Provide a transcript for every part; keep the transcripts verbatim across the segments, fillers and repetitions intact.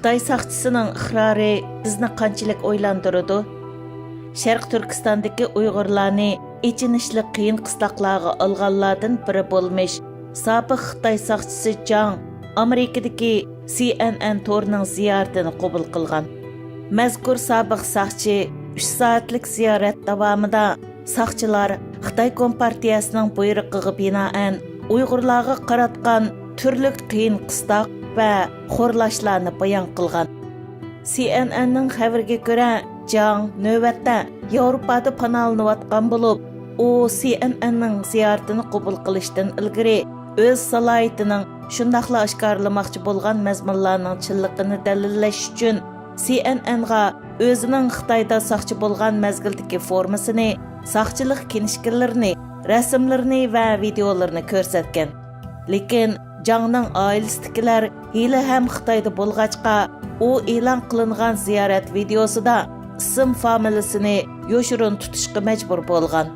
خىتاي ساقچىسىنىڭ ئىقرارى بىزنى قانچىلىك ئويلاندۇرىدۇ؟ شەرقىي تۈركىستاندىكى ئۇيغۇرلارنى ئېچىنىشلىق قىيىن قىستاقلارغا ئالغانلاردىن بىرى بولمىش سابىق خىتاي ساقچىسى جاڭ ئامېرىكىدىكى سى ئېن ئېن تورىنىڭ زىيارىتىنى قوبۇل قىلغان. مەزكۇر سابىق ساقچى ئۈچ سائەتلىك زىيارەت داۋامىدا ساقچىلار خىتاي كومپارتىيەسىنىڭ بۇيرۇقىغا بىنائەن ئۇيغۇرلارغا قاراتقان تۈرلۈك قىيىن قىستاق ۋە خورلاشلارنى بايان قىلغان. سى ئېن ئېننىڭ خەۋىرىگە كۆرە، جاڭ نۆۋەتتە ياۋروپادا پاناھلىنىۋاتقان بولۇپ، ئۇ سى ئېن ئېننىڭ زىيارىتىنى قوبۇل قىلىشتىن ئىلگىرى ئۆز سالاھىيىتىنىڭ، شۇنداقلا ئاشكارىلىماقچى بولغان مەزمۇنلارنىڭ چىنلىقىنى دەلىللەش ئۈچۈن، سى ئېن ئېنغا ئۆزىنىڭ خىتايدا ساقچى بولغان مەزگىلدىكى فورمىسىنى، ساقچىلىق كىنىشكىلىرىنى، رەسىملىرىنى ۋە ۋىدېئولىرىنى كۆرسەتكەن. لېكىن جاڭنىڭ ئائىلىسىدىكىلەر ھېلىھەم خىتايدا بولغاچقا، ئۇ ئېلان قىلىنغان زىيارەت ۋىدېئوسىدا ئىسىم فامىلىسىنى يوشۇرۇن تۇتۇشقا مەجبۇر بولغان.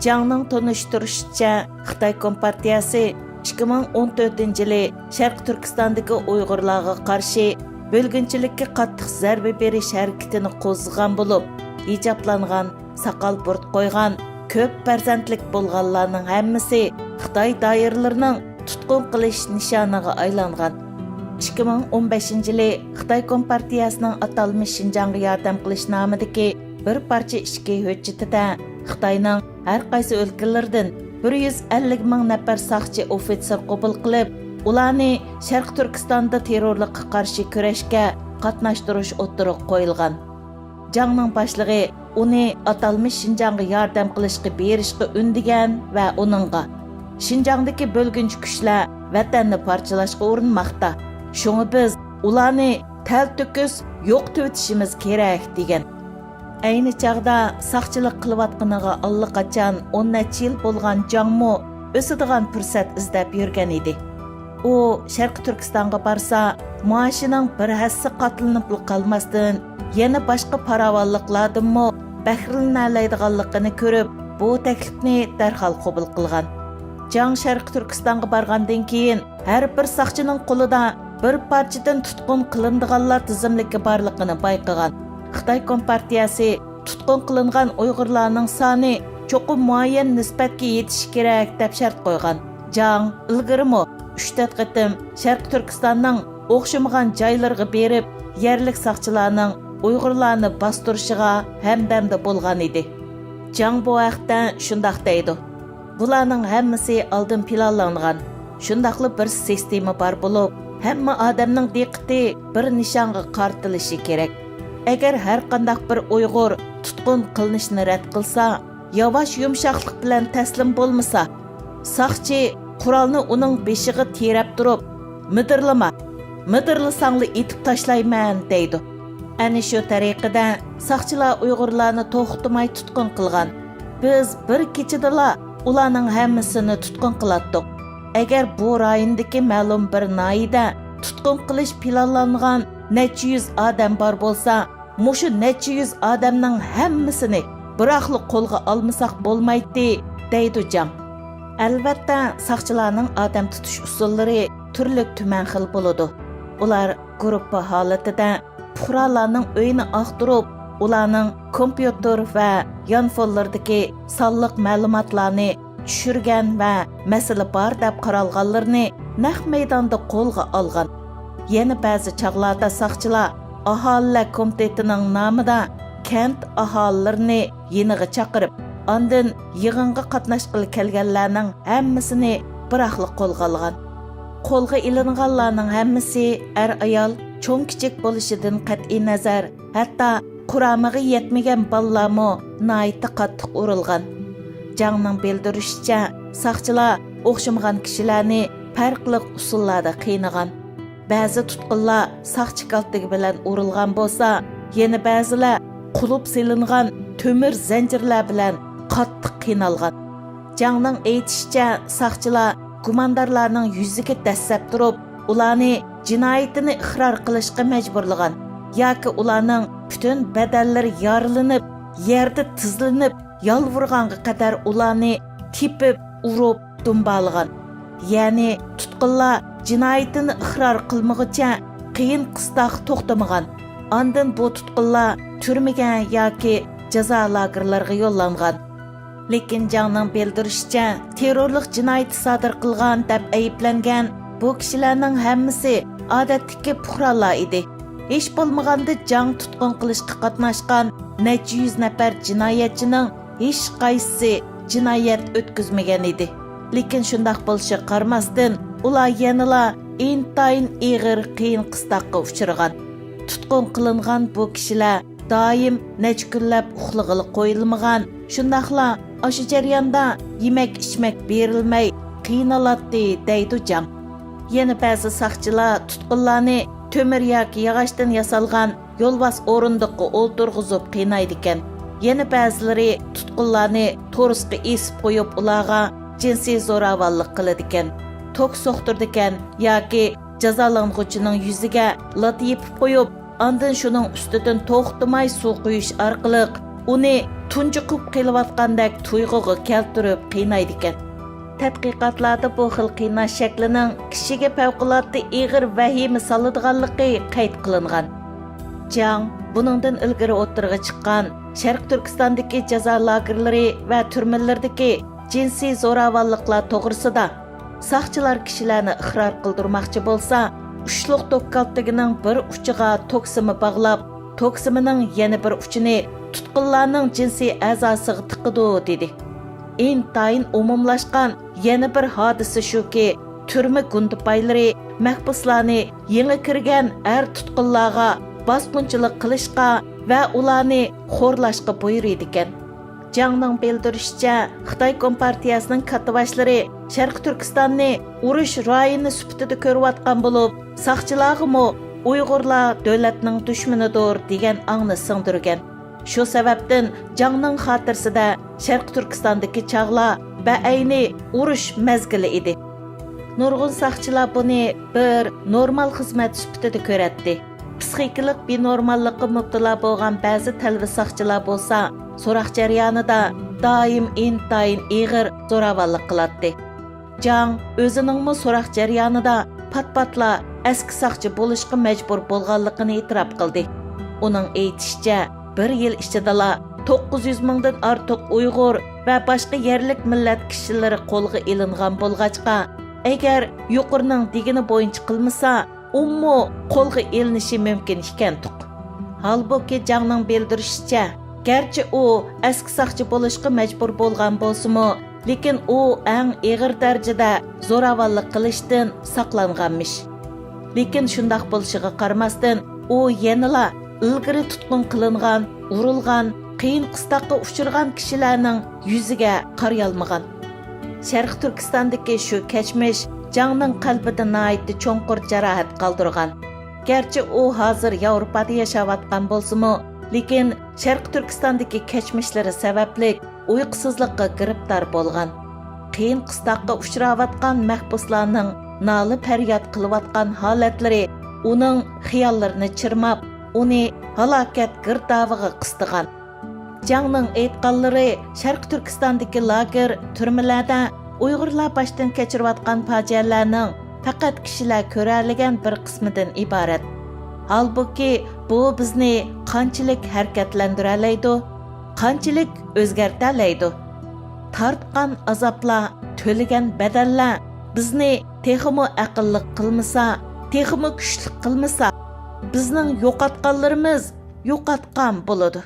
جاڭنىڭ تونۇشتۇرۇشىچە، خىتاي كومپارتىيەسى ئىككى مىڭ ئون تۆتىنچى يىلى شەرقىي تۈركىستاندىكى ئۇيغۇرلارغا قارشى بۆلگۈنچىلىككە قاتتىق زەربە بېرىش ھەرىكىتىنى قوزغىغان بولۇپ، ھىجابلانغان، ساقال بۇرۇت قويغان، كۆپ پەرزەنتلىك بولغانلارنىڭ ھەممىسى خىتاي دائىرىلىرىنىڭ تۇتقۇن قىلىش نىشانىغا ئايلانغان. ئىككى مىڭ ئون بەشىنچى يىلى خىتاي كومپارتىيەسىنىڭ ئاتالمىش شىنجاڭغا ياردەم قىلىش نامىدىكى بىر پارچە ئىچكى ھۆججىتىدە خىتاينىڭ ھەر قايسى ئۆلكىلىرىدىن بىر يۈز ئەللىك مىڭ نەپەر ساقچى ئوفىتسېر قوبۇل قىلىپ، ئۇلارنى شەرقىي تۈركىستاندا تېررورلۇققا قارشى كۈرەشكە قاتناشتۇرۇش ئوتتۇرىغا قويۇلغان. جاڭنىڭ باشلىقى ئۇنى ئاتالمىش شىنجاڭغا ياردەم قىلىشقا بېرىشقا ئۈندىگەن ۋە ئۇنىڭغا، شىنجاڭدىكى بۆلگۈنچى كۈچلەر ۋەتەننى پارچىلاشقا ئۇرۇنماقتا، شۇڭا بىز ئۇلارنى تەلتۆكۈس يوقىتىۋېتىشىمىز كېرەك، دېگەن. ئەينى چاغدا ساقچىلىق قىلىۋاتقىنىغا ئاللىقاچان ئون نەچچە يىل بولغان جاڭمۇ ئۆسىدىغان پۇرسەت ئىزدەپ يۈرگەن ئىدى. ئۇ شەرقىي تۈركىستانغا بارسا، مائاشىنىڭ بىر ھەسسە قاتلىنىپلا قالماستىن، يەنە باشقا پاراۋانلىقلاردىنمۇ بەھرىلىنەلەيدىغانلىقىنى كۆرۈپ، بۇ تەكلىپنى دەرھال قوبۇل قىلغان. جاڭ شەرقىي تۈركىستانغا بارغاندىن كېيىن، ھەر بىر ساقچىنىڭ قولىدا بىر پارچىدىن تۇتقۇن قىلىنىدىغانلار تىزىملىكى بارلىقىنى بايقىغان. خىتاي كومپارتىيەسى تۇتقۇن قىلىنغان ئۇيغۇرلارنىڭ سانى چوقۇم مۇئەييەن نىسبەتكە يېتىشى كېرەك، دەپ شەرت قويغان. جاڭ ئىلگىرىمۇ ئۈچ تۆت قېتىم شەرقىي تۈركىستاننىڭ ئوخشىمىغان جايلىرىغا بېرىپ، يەرلىك ساقچىلارنىڭ ئۇيغۇرلارنى باستۇرۇشىغا ھەمدەمدە بولغان ئىدى. جاڭ بۇ ھەقتە شۇنداق دەيدۇ: بۇلارنىڭ ھەممىسى ئالدىن پىلانلانغان، شۇنداقلا بىر سىستېما بار بولۇپ، ھەممە ئادەمنىڭ دىققىتى بىر نىشانغا قارىتىلىشى كېرەك. ئەگەر ھەر قانداق بىر ئۇيغۇر تۇتقۇن قىلىنىشنى رەت قىلسا، ياۋاش يۇمشاقلىق بىلەن تەسلىم بولمىسا، ساقچى قورالنى ئۇنىڭ بېشىغا تىرەپ تۇرۇپ، مىدىرلىما، مىدىرلىساڭلا ئېتىپ تاشلايمەن، دەيدۇ. ئەنە شۇ تەرىقىدە ساقچىلار ئۇيغۇرلارنى توختىماي تۇتقۇن قىلغان. بىز بىر كېچىدىلا ئۇلارنىڭ ھەممىسىنى تۇتقۇن قىلاتتۇق. ئەگەر بۇ رايوندىكى مەلۇم بىر ناھىيىدە تۇتقۇن قىلىش پىلانلانغان نەچچە يۈز ئادەم بار بولسا، مۇشۇ نەچچە يۈز ئادەمنىڭ ھەممىسىنى بىراقلا قولغا ئالمىساق بولمايتتى، دەيدۇ جاڭ. ئەلۋەتتە، ساقچىلارنىڭ ئادەم تۇتۇش ئۇسۇللىرى تۈرلۈك تۈمەن خىل بولىدۇ. ئۇلار گۇرۇپپا ھالىتىدە پۇقرالارنىڭ ئۆيىنى ئاختۇرۇپ، ئۇلارنىڭ كومپيۇتېر ۋە يانفونلىرىدىكى سانلىق مەلۇماتلارنى چۈشۈرگەن ۋە مەسىلە بار دەپ قارالغانلىرىنى نەق مەيداندا قولغا ئالغان. يەنە بەزى چاغلاردا ساقچىلار ئاھالىلەر كومىتېتىنىڭ نامىدا كەنت ئاھالىلىرىنى يېنىغا چاقىرىپ، ئاندىن يىغىنغا قاتناشقىلى كەلگەنلەرنىڭ ھەممىسىنى بىراقلا قولغا ئالغان. قولغا ئېلىنغانلارنىڭ ھەممىسى ئەر-ئايال، چوڭ-كىچىك بولۇشىدىن قەتئىينەزەر، ھەتتا قۇرامىغا يەتمىگەن بالىلارمۇ ناھايىتى قاتتىق ئۇرۇلغان. جاڭنىڭ بىلدۈرۈشىچە، ساقچىلار ئوخشىمىغان كىشىلەرنى پەرقلىق ئۇسۇللاردا قىينىغان. بەزى تۇتقۇنلار ساقچى كالتىكى بىلەن ئۇرۇلغان بولسا، يەنە بەزىلەر قۇلۇپ سېلىنغان تۆمۈر زەنجىرلەر بىلەن قاتتىق قىينالغان. جاڭنىڭ ئېيتىشىچە، ساقچىلار گۇماندارلارنىڭ يۈزىگە دەسسەپ تۇرۇپ، ئۇلارنى جىنايىتىنى ئىقرار قىلىشقا مەجبۇرلىغان ياكى ئۇلارنىڭ پۈتۈن بەدەنلىرى يارىلىنىپ، يەردە تىزلىنىپ يالۋۇرغانغا قەدەر ئۇلارنى تېپىپ، ئۇرۇپ، دۇمبالىغان. يەنى تۇتقۇنلار جىنايىتىنى ئىقرار قىلمىغۇچە قىيىن قىستاق توختىمىغان. ئاندىن بۇ تۇتقۇنلار تۈرمىگە ياكى جازا لاگېرلىرىغا يوللانغان. لېكىن جاڭنىڭ بىلدۈرۈشىچە، تېررورلۇق جىنايىتى سادىر قىلغان دەپ ئەيىبلەنگەن بۇ كىشىلەرنىڭ ھەممىسى ئادەتتىكى پۇقرالار ئىدى. ھېچ بولمىغاندا جاڭ تۇتقۇن قىلىشقا قاتناشقان نەچچە يۈز نەپەر جىنايەتچىنىڭ ھېچقايسىسى جىنايەت ئۆتكۈزمىگەن ئىدى. لېكىن شۇنداق بولۇشىغا قارىماستىن، ئۇلار يەنىلا ئىنتايىن ئېغىر قىيىن قىستاققا ئۇچرىغان. تۇتقۇن قىلىنغان بۇ كىشىلەر دائىم نەچچە كۈنلەپ ئۇخلىغىلى قويۇلمىغان، شۇنداقلا ئاشۇ جەرياندا يېمەك-ئىچمەك بېرىلمەي قىينىلاتتى، دەيدۇ جاڭ. يەنە بەزى ساقچىلار تۇتقۇنلارنى تۆمۈر ياكى ياغاچتىن ياسالغان يولۋاس ئورۇندۇققا ئولتۇرغۇزۇپ قىينايدىكەن. يەنە بەزىلىرى تۇتقۇنلارنى تورۇسقا ئېسىپ قويۇپ، ئۇلارغا جىنسىي زوراۋانلىق قىلىدىكەن. توك سوقتۇرىدىكەن ياكى جازالانغۇچىنىڭ يۈزىگە لاتا يېپىپ قويۇپ، ئاندىن شۇنىڭ ئۈستىدىن توختىماي سۇ قۇيۇش ئارقىلىق ئۇنى تۇنجۇقۇپ قېلىۋاتقاندەك تۇيغۇغا كەلتۈرۈپ قىينايدىكەن. تەتقىقاتلاردا بۇ خىل قىيناش شەكلىنىڭ كىشىگە پەۋقۇلئاددە ئېغىر ۋەھىمە سالىدىغانلىقى قەيت قىلىنغان. جاڭ بۇنىڭدىن ئىلگىرى ئوتتۇرىغا چىققان شەرقىي تۈركىستاندىكى جازا لاگېرلىرى ۋە تۈرمىلىرىدىكى جىنسىي زوراۋانلىقلار توغرىسىدا، ساقچىلار كىشىلەرنى ئىقرار قىلدۇرماقچى بولسا، ئۇچلۇق دوككالتىگىنىڭ بىر ئۇچىغا توكسىما باغلاپ، توكسىمىنىڭ يەنە بىر ئۇچىنى تۇتقۇنلارنىڭ جىنسىي ئەزاسىغا تىقىدۇ، دېدى. ئىنتايىن ئومۇملاشقان يەنە بىر ھادىسە شۇكى، تۈرمە گۇندىپايلىرى مەھبۇسلارنى يېڭى كىرگەن ئەر تۇتقۇنلارغا باسقۇنچىلىق قىلىشقا ۋە ئۇلارنى خورلاشقا بۇيرۇيدىكەن. جاڭنىڭ بىلدۈرۈشىچە، خىتاي كومپارتىيەسىنىڭ كاتتىباشلىرى شەرقىي تۈركىستاننى ئۇرۇش رايونى سۈپىتىدە كۆرۈۋاتقان بولۇپ، ساقچىلارغىمۇ ئۇيغۇرلار دۆلەتنىڭ دۈشمىنىدۇر دېگەن ئاڭنى سىڭدۈرگەن. شۇ سەۋەبتىن جاڭنىڭ خاتىرىسىدە شەرقىي تۈركىستاندىكى چاغلار بەئەينى ئۇرۇش مەزگىلى ئىدى. نۇرغۇن ساقچىلار بۇنى بىر نورمال خىزمەت سۈپىتىدە كۆرەتتى. پىسخىكىلىق بىنورماللىققا مۇپتىلا بولغان بەزى تەلۋە ساقچىلار بولسا، سوراق جەريانىدا دائىم ئىنتايىن ئېغىر زوراۋانلىق قىلاتتى. جاڭ ئۆزىنىڭمۇ سوراق جەريانىدا پات-پاتلا ئەسكى ساقچى بولۇشقا مەجبۇر بولغانلىقىنى ئېتىراپ قىلدى. ئۇنىڭ ئېيتىشىچە، بىر يىل ئىچىدىلا توققۇز يۈز مىڭدىن ئارتۇق ئۇيغۇر ۋە باشقا يەرلىك مىللەت كىشىلىرى قولغا ئېلىنغان بولغاچقا، ئەگەر يۇقىرىنىڭ دېگىنى بويىچە قىلمىسا، ئۇمۇ قولغا ئېلىنىشى مۇمكىن ئىكەنتۇق. ھالبۇكى، جاڭنىڭ بىلدۈرۈشىچە، گەرچە ئۇ ئەسكى ساقچى بولۇشقا مەجبۇر بولغان بولسىمۇ، لېكىن ئۇ ئەڭ ئېغىر دەرىجىدە زوراۋانلىق قىلىشتىن ساقلانغانمىش. لېكىن شۇنداق بولۇشىغا قارىماستىن، ئۇ يەنىلا ئىلگىرى تۇتقۇن قىلىنغان، ئۇرۇلغان، قىيىن قىستاققا ئۇچرىغان كىشىلەرنىڭ يۈزىگە قارىيالمىغان. شەرقىي تۈركىستاندىكى شۇ كەچمىش جاڭنىڭ قەلبىدە ناھايىتى چوڭقۇر جاراھەت قالدۇرغان. گەرچە ئۇ ھازىر ياۋروپادا ياشاۋاتقان بولسىمۇ، لېكىن شەرقىي تۈركىستاندىكى كەچمىشلىرى سەۋەبلىك ئۇيقۇسىزلىققا گىرىپتار بولغان. قىيىن قىستاققا ئۇچراۋاتقان مەھبۇسلارنىڭ نالە-پەرياد قىلىۋاتقان ھالەتلىرى ئۇنىڭ خىياللىرىنى چىرماپ، ئۇنى ھالاكەت گىردابىغا قىستىغان. جاڭنىڭ ئېيتقانلىرى، شەرقىي تۈركىستاندىكى لاگېر، تۈرمىلەردە ئۇيغۇرلار باشتىن كەچۈرۈۋاتقان پاجىئەلەرنىڭ پەقەت كىشىلەر كۆرەلىگەن بىر قىسمىدىن ئىبارەت. ھالبۇكى، بۇ بىزنى قانچىلىك ھەرىكەتلەندۈرەلەيدۇ؟ قانچىلىك ئۆزگەرتەلەيدۇ؟ تارتقان ئازابلار، تۆلىگەن بەدەللەر بىزنى تېخىمۇ ئەقىللىق قىلمىسا، تېخىمۇ كۈچلۈك قىلمىسا، بىزنىڭ يوقاتقانلىرىمىز يوقاتقان بولىدۇ.